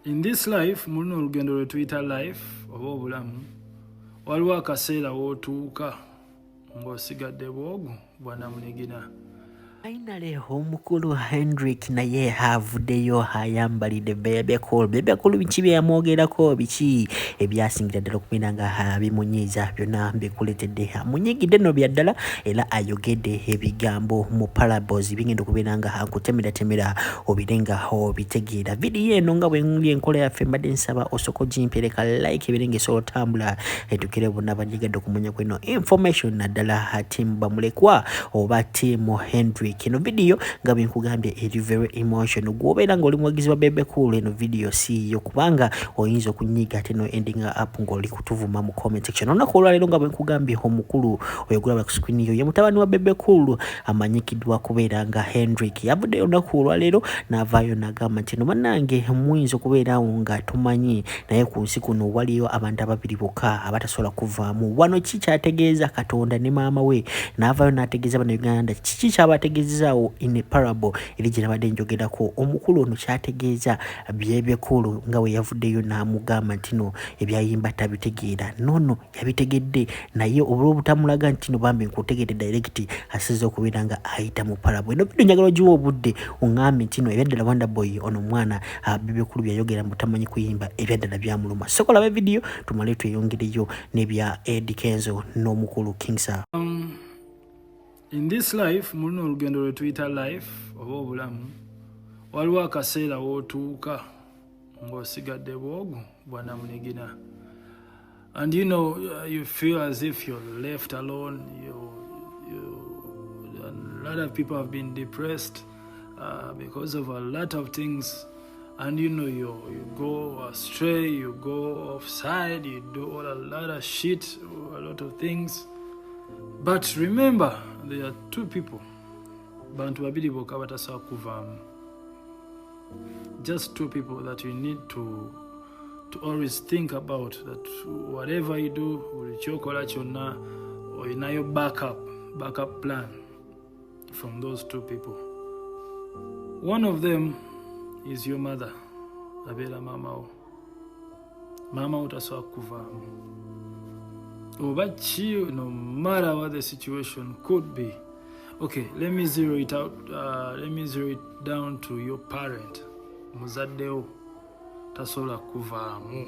In this life, mu luno olugendo lwe tuyita life oba obulamu, waliwo akaseera w'otuuka ng'osigadde bwogu bwanamunigina. Finally, omukulu Hendrick naye avuddeyo ayambalidde Bebe Cool. Bebe Cool biki bye yamwogerako, biki ebyasingira ddala okubeera nga bimunyiiza, byonna mbikuleetedde. Munyigidde nno bya ddala, era ayogedde ebigambo mu parables bigenda okubeera nga nkutemeratemera obire nga obitegeera. Vidiyo eno, nga bwe enkola yaffe, mbadde nsaba osooka ogimpereka like ebeere ng'esobola otambula etukire bonna banyigadde okumanya kweno information, naddala team bamulekwa oba team Hendrick. Eno vidiyo, nga bwe nkugambye, eri very emotional. Gwobeera ng'oli muwagizi wa Bebe Cool, eno vidiyo siiyo, kubanga oyinza okunyiga ate no ending up ng'oli kutuvuma mu comment section. Olunaku olwaleero, nga bwe nkugambye, omukulu oyo gulaba ku screen yo ye mutabani wa Bebe Cool amanyikiddwa kubeera nga Hendrick. Yavuddeyo olunaku olwaleero n'avaayo n'agamba nti, "No bannange, muyinza okubeerawo nga tumanyi, naye ku nsi kuno waliyo abantu ababiri bokka abatasobola kuvaamu." Wano ki kyategeeza? Katonda ne maama we. N'avaayo n'ategeeza Bannayuganda kiki kyabategeezaawo in a parable eri gye nabadde njogerako. Omukulu ono kyategeeza Bebe Cool nga bwe yavuddeyo n'amugamba nti no ebyayimba tabitegeera. Nono yabitegedde, naye olw'obutamulaga nti no bambi nkutegedde direct, asize okubeera nga ayita mu parable. Eno video njagala ogiwa obudde oŋŋambe nti no ebyaddala Wonder Boy ono omwana Bebe Cool byayogera mbu tamanyi kuyimba, ebyaddala byamuluma. Soka olaba vidiyo tumale tweyongereyo n'ebya Eddy Kenzo n'omukulu King Saha. In this life, mu luno olugendo lwe tuyita life oba obulamu, waliwo akaseera w'otuuka ng'osigadde bwogu bwanamunigina, and you feel as if you're left alone. You, a lot of people have been depressed because of a lot of things, and you go astray, you go offside, you do all a lot of shit, a lot of things. But remember, there are two people, bantu babiri bokka batasobola kuvaamu, just two people that you need to always think about, that whatever you do, buli kyokola kyonna, olinayo backup plan from those two people. One of them is your mother, abeera maama wo. Maama wo tasobola kuvaamu oba ki, no matter what the situation could be. Okay, let me zero it out, let me zero it down to your parent. Muzaddewo tasobola kuvaamu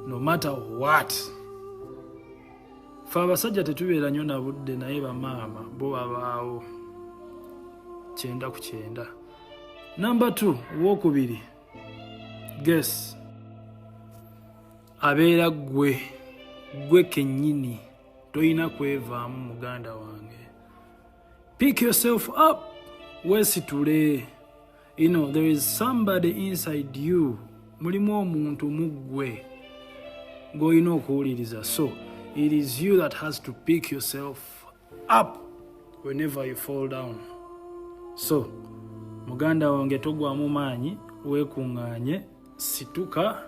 no matter what. Fe abasajja tetubeera nnyo na budde, naye bamaama bo babaawo 99. Number two, owokubiri, guess, abeera ggwe, ggwe kennyini. Toyina kwevaamu, muganda wange. Pick yourself up, weesitule. There is somebody inside you, mulimu omuntu mu ggwe gw'olina okuwuliriza. So it is you that has to pick yourself up whenever you fall down. So muganda wange, togwamu maanyi, weekuŋŋaanye, situka.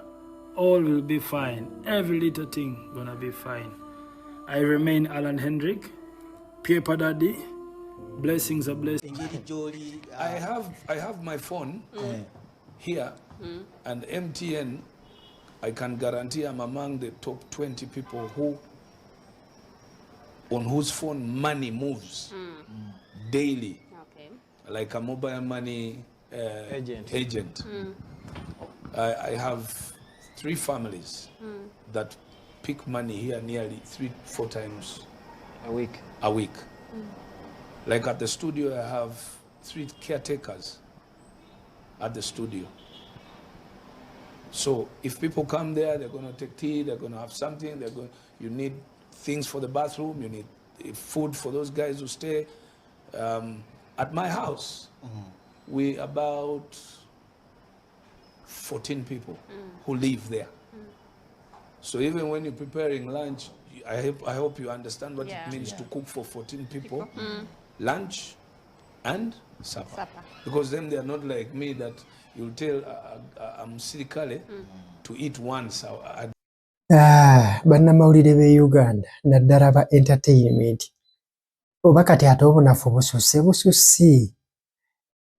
All will be fine, every little thing gonna be fine. I remain Alan Hendrick, Paper Daddy. Blessings are blessings. Engeri gy'oli I have my phone here and MTN. I can guarantee I'm among the top 20 people who on whose phone money moves daily, like a mobile money agent. Agent. I have three families that pick money here nearly three, four times a week. A week. Like at the studio, I have three caretakers at the studio. So if people come there, they're going to take tea, they're going to have something, they're going, you need things for the bathroom, you need food for those guys who stay. At my house, we about 14 people who live there. So even when you're preparing lunch, I hope you understand what it means to cook for 14 people, lunch and supper. Supper. Because then they are not like me that you'll tell a musirikale to eat once a Ah, bannamawulire b'e Uganda, naddala ba entertainment, oba kati ate obunafu bususse bususse.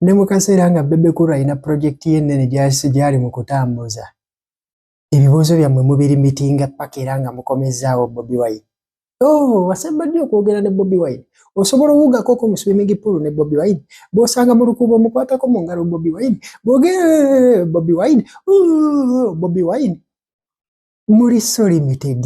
Ne mu kaseera nga Bebe Cool alina pulojekiti ye ennene gyali mu kutambuza, ebibuuzo byammwe mubirimitinga paka era nga mukomezzaawo Bobi Wine. Oh, wasemba ddi okwogera ne Bobi Wine? Osobola owugakoko mu swimming pool ne Bobi Wine? Bw'osanga mu lukuubo omukwatako mu ngalo Bobi Wine? Bwogere Bobi Wine, Bobi Wine. Muli so limited.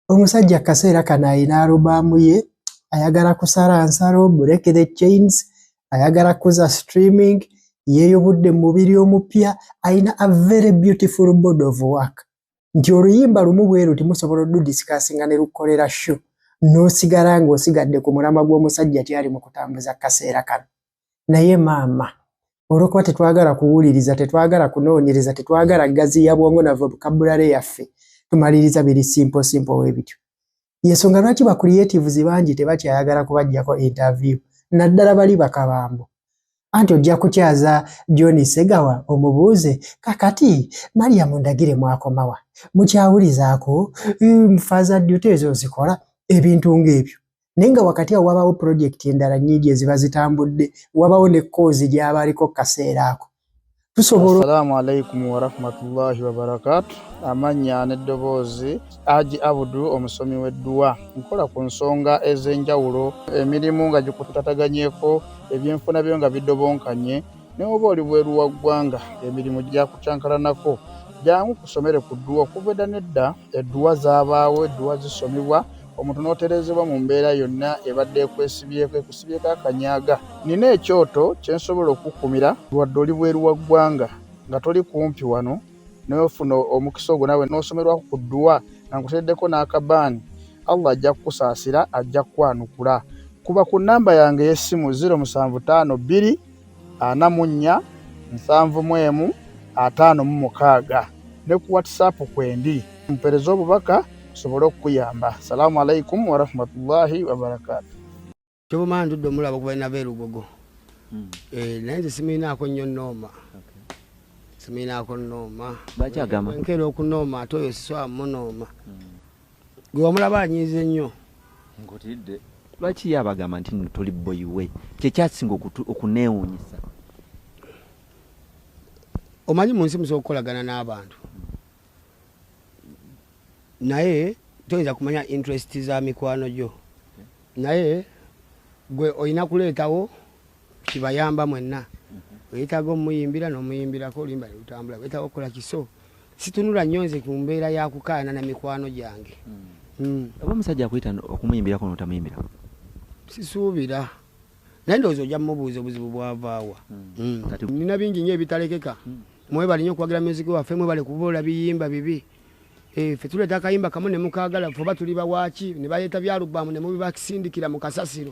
Omusajja akaseera kano alina alubamu ye, ayagala kusala nsalo, break the chains, ayagala kuza streaming, yeeyobudde mu mubiri omupya, alina a very beautiful body of work. Nti oluyimba lumu bwe luti musobola oludiscussinga ne lukolera show, n'osigala ng'osigadde ku mulamwa gw'omusajja tyali mu kutambuza kaseera kano. Naye maama, olw'okuba tetwagala kuwuliriza, tetwagala kunoonyereza, tetwagala gaziya bwongo na vocabulary yaffe, tumaliriza biri simple simple we bityo. Yensonga lwaki ba creatives bangi tebakyayagala kubaggyako interview, naddala bali bakabambo. Anti ojja kukyaza John Segawa omubuuze, kakati Mariam Ndagire mwakomawa, mukyawulizaako father duty ezo zikola ebintu ng'ebyo. Naye nga wakati awo wabawo pulojekiti endala nnyingi eziba zitambudde, wabawo ne cause gy'aba aliko kaseera ako. Tusobola Assalamu alaikum warahmatullahi wabarakatu. Amannya n'eddoboozi Haji Abudu, omusomi w'edduwa. Nkola ku nsonga ez'enjawulo, emirimu nga gikutataganyeko, ebyenfuna byo nga bidobonkanye, ne oba oli bweru wa ggwanga emirimu gyakukyankalanako, jangu kusomere ku dduwa. Okuva edda n'edda edduwa zaabaawo, edduwa zisomebwa omuntu n'otereezebwa mu mbeera yonna ebadde ekwesibyeko, ekusibyeko akanyaga. Nina ekyoto kye nsobola okukkumira wadde oli bweru wa ggwanga nga toli kumpi wano, n'ofuna omukisa ogwo naawe n'osomerwako ku dduwa nga nkuteereddeko n'akabaani. Allah ajja kukusaasira, ajja kukwanukula. Kuba ku nnamba yange ey'essimu 0752 44 71 56 ne ku WhatsApp kwendi, mpeereze obubaka nsobole okukuyamba. Salaamu alaikum warahmatullahi wabarakaatu. Kyobumala ndudde omulaba okuva nava erugogo. Naye nze simirinaako nnyo nooma, simirinaako nooma. Lwaki agamba? Nkeera okunooma ate oyo sisobola munooma. Gwe wamulaba anyiize nnyo. Nkutidde. Lwaki ye abagamba nti nno toli boyi we? Kyekyasinga okuneewuunyisa. Omanyi mu nsi musobola okukolagana n'abantu, naye toyinza kumanya interest za mikwano gyo, naye gwe olina kuleetawo kibayamba mwenna. Wetaaga omuyimbira n'omuyimbirako, oluyimba ne lutambula. Wetaaga okukola kiso situnula nnyo nze ku mbeera ya kukaayana na mikwano gyange. Oba omusajja akuyita okumuyimbirako n'otamuyimbirako? Sisuubira, naye ndowooza ojja mumubuuza obuzibu bwavaawa. Nina bingi nnyo ebitalekeka. Mwebale nnyo okuwagira music waffe, mwebale kuboola biyimba bibi. Ffe tuleeta akayimba kamu ne mukaagala, ffe oba tuli bawaaki ne baleeta byalubamu ne mubibasindikira mu kasasiro.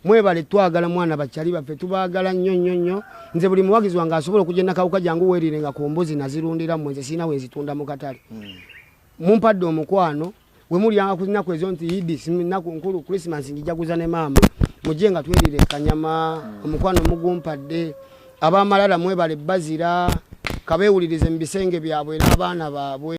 Mwebale twagala mwana bakyali baffe, tubaagala nnyo nnyo nnyo. Nze buli muwagizi wange asobola okujja nakawuka, jangu weerire nga ku mbuzi nazirundira mmwe, nze sirina we nzitunda mu katale. Mumpadde omukwano we mulyanga ku nnaku ezo nti Idi nnaku nkulu, Christmas ngijaguza ne maama, mujje nga twerire kanyama. Omukwano mugumpadde. Abamalala mwebale bazira kabeewulirize mu bisenge byabwe n'abaana baabwe.